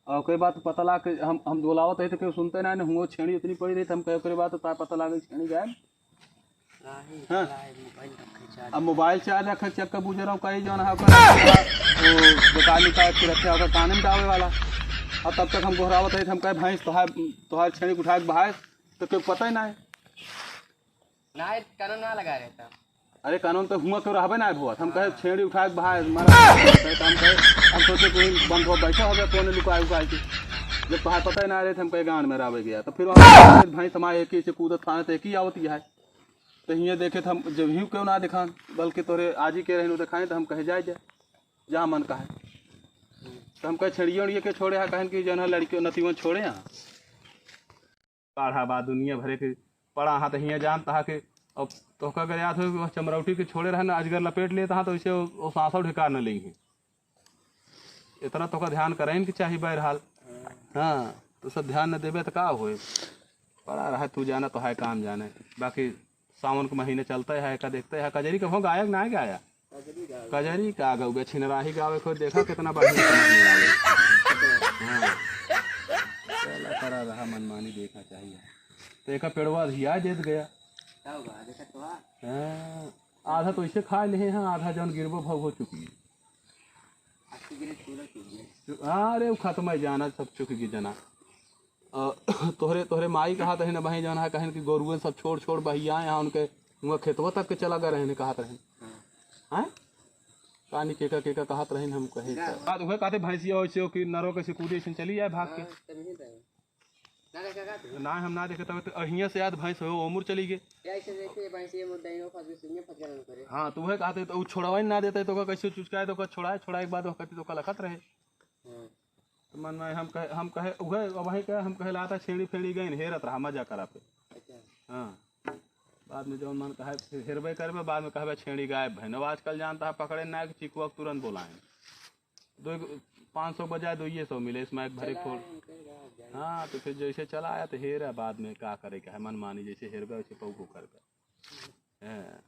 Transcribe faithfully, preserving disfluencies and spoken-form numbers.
और ओकरे बाद पता लाग के हम, हम बोलावत रही तो केहू सुनते ना, हुआ छेड़ी उतनी पड़ी रही, तो हम कहे ओकरे बाद तो तार पता लागे छेड़ी गायब। हाँ। अब मोबाइल चार्ज रखे, चेक कर बुझे रहो, कहीं जौन है ओकर, वो दुकान का के रखे ओकर काने में डावे वाला। और तब तक हम गोहरावत रही, हम कहे भैंस तोहार, तोहार छेड़ी उठा के बहाए, तो केहू पता ही ना है। ना, ये कानून ना लगा रहता। अरे कानून तो हुआ क्यों रहबे ना भुआ, हम कहे छेड़ी उठा के बहाए मारा, तो हम कहे, हम सोचे कि बंद हो बैठा होगा, कौन लुकाए उकाए के। जब तोहार पता ही ना रहे, तो हम कहे गांड में रहबे गया, तो फिर वहाँ भैंस हमारे एक ही से कूदत फानत एक ही आवत ही है। तो हियाँ देखे तो हम जब ही क्यों ना दिखान, बल्कि तोरे आज ही के रहे दिखाएं, तो हम कहे जाए जा, जहाँ मन कहे। तो हम कहे छेड़िए उड़िए के छोड़े हा, कहन कि जौन है लड़कियों नतियों छोड़े हा। पढ़ा बा दुनिया भरे के पड़ा हा, तो हियाँ जानता हा कि अब तोहका अगर याद हो कि वह चमरौटी के छोड़े रहन, अजगर लपेट लेता हा, तो उसे वो, वो सांसों ढिकार न लेंगे। इतना तोहका ध्यान करें कि चाही बहरहाल। हाँ, तो सब ध्यान न देबे तो का होए? पड़ा रहा, तू जाना तो है काम जाने। बाकी सावन के महीने चलते है, का देखते है, कजरी कभो गायक ना गाया? कजरी का गौबे छिनराही गावे, खोज देखा कितना बढ़िया समझ में आवे। हाँ। चला, करा रहा मनमानी, देखा चाहिए। तो एका पेड़वा धिया जेत गया। का हुआ? देखा तो आ। हाँ, आधा तो इसे खा ले हैं, आधा जौन गिरबो भव हो चुकी। अरे, उ खत्म है जाना, सब चुक गई जना। अ, तोहरे, तोहरे माई कहत रहे न भाई, जौन है, कहन कि गोरुअन सब छोड़, छोड़ बहिया यहाँ उनके, उनका खेतवा तक के चला गए रहने, कहत रहे। हाँ। हैं? पानी केका, केका कहत रहे, हम कहे। बात उहे कहते, भैंसिया वैसे हो कि नरो के से कूदे, ऐसे चली जाए भाग के। हाँ, तभी तो। ना देखे का तू? ना, हम ना देखे, तब तो हियाँ से याद भैंस हो, ओमुर चली गए। या ऐसे देखे, भैंसिया मुर डाइनो फंस गए, सिंगे फंस गए करे। हाँ, तो उहे कहते, तो उ छोड़ावे ना देते, तो ओका कैसे चुचकाए, तो ओका छोड़ाए, छोड़ाए के बाद ओका कहते, तो ओका लखत रहे। हाँ। तो मन में हम कहे, हम कहे, उहे, अब वही कहे, हम कहे, लाता छेड़ी फेड़ी गइन, हेरत रहा, मजा करा पे। अच्छा। हाँ। बाद में जौन मन कहे, फिर हेरबे करबे, बाद में कहबे, छेड़ी गायब भइन। अब आजकल जानता है, पकड़े ना कि चिकुआ के तुरंत बोलाएं। दो, पाँच सौ बजाय दो ये सौ मिले, इसमें एक भरे चला फोड़। आए, उनके गाँव जाए। हाँ, तो फिर जैसे चला आया, तो हेरा बाद में का करे का है, मन मानी, जैसे हेरबे, वैसे पौको करबे। हाँ।